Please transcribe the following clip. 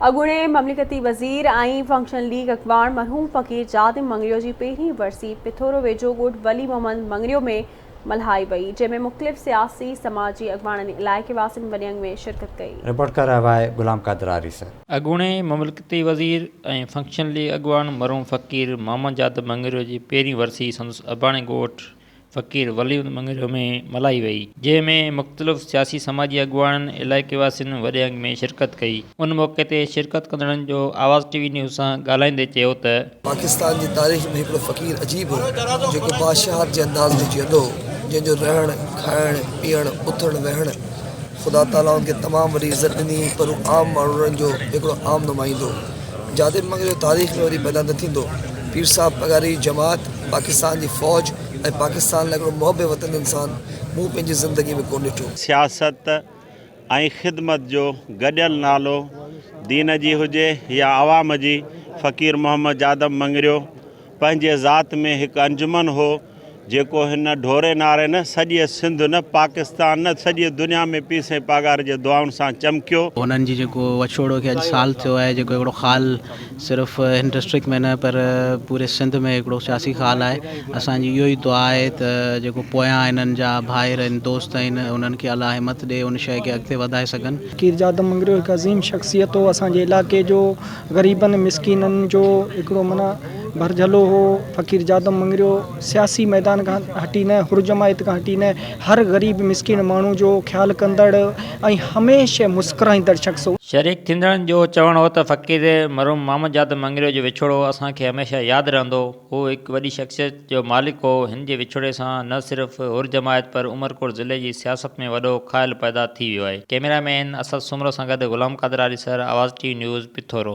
اڳوڻي مملڪتي وزير ۽ فنڪشنل ليگ اڳواڻ مرحوم فقير جادم مڱريو جي پهرين ورسي پٿورو ويجهو ڳوٺ ولي محمد مڱريو ۾ ملهائي وئي، جنهن ۾ مختلف سياسي سماجي اڳواڻن ۽ علائقي واسين وڏي انگ ۾ شرڪت ڪئي. رپورٽ ڪري رهيو آهي غلام قادر آريسر. اڳوڻي مملڪتي وزير ۽ فنڪشنل ليگ اڳواڻ مرحوم فقير محمد جادم مڱريو جي پهرين ورسي سندس اباڻي ڳوٺ فقير ولي مڱريو ۾ ملهائي وئي، جنهن ۾ مختلف سياسي سماجي اڳواڻن، علائقي واسين وڏي انگ ۾ شرڪت ڪئي. ان موقعي تي شرڪت ڪندڙن جو آواز ٽي وي نيوز سان ڳالهائيندي چيو ته. پاڪستان جي تاريخ ۾ هڪڙو فقير عجيب هو، جيڪو بادشاهت جي انداز ۾ جيئندو هو، جنهن جو رهڻ، کائڻ، پيئڻ، اٿڻ ويهڻ خدا تعاليٰ ان کي تمام وڏي عزت ڏني هئي، پر هو عام ماڻهن جو هڪڙو عام نمائندو هو. جادم مڱريو تاريخ ۾ وري پيدا نه ٿيندو. پير صاحب پڳاري جي جماعت، پاڪستان جي فوج ۽ پاڪستان لاء هڪڙو محب وطن انسان مون پنهنجي زندگي ۾ ڪونه ڏٺو. سياست ۽ خدمت جو گڏيل نالو دين جي هجي يا عوام جي فقير محمد جادم مڱريو پنهنجي ذات ۾ هڪ انجمن هو جيڪو هن ڍوري ناري نه سڄيء سنڌ نه پاڪستان نه سڄيء دنيا ۾ پير سائين پاڳاري جي دعائن سان چمڪيو. هنن جي جيڪو وڇوڙو کي اڄ سال ٿيو آهي جيڪو هڪڙو خال صرف هن ڊسٽرڪٽ ۾ نه پر پوري سنڌ ۾ هڪڙو سياسي خال آهي اسان جي اهو ئي دعا آهي ته جيڪو پويان هنن جا ڀائر آهن دوست آهن انهن کي الله همت ڏي ان شيء کي اڳتي وڌائي سگهن. فقير جادم مڱريو هڪ عظيم شخصيت هو اسان جي علائقي جو غريبن مسڪينن جو هڪڙو معنيٰ ڀرجهلو هو، فقير جادم مڱريو سياسي ميدان کان هٽي نه حر جماعت کان هٽي نه هر غريب مسڪين ماڻهو جو خيال ڪندڙ ۽ هميشه مسڪرائيندڙ شخص هو. شريڪ ٿيندڙن جو چوڻ هو ته فقير مرحوم محمد جادم مڱريو جو وڇوڙو اسان کي هميشه ياد رهندو. هو هڪ وڏي شخصيت جو مالڪ هو، هن جي وڇوڙي سان نه صرف حر جماعت پر عمرڪوٽ ضلعي جي سياست ۾ وڏو خائل پيدا ٿي ويو آهي. ڪئميرا مين اسد سومرو سان گڏ Ghulam Qadir Arisar, Awaz T V news, Pithoro.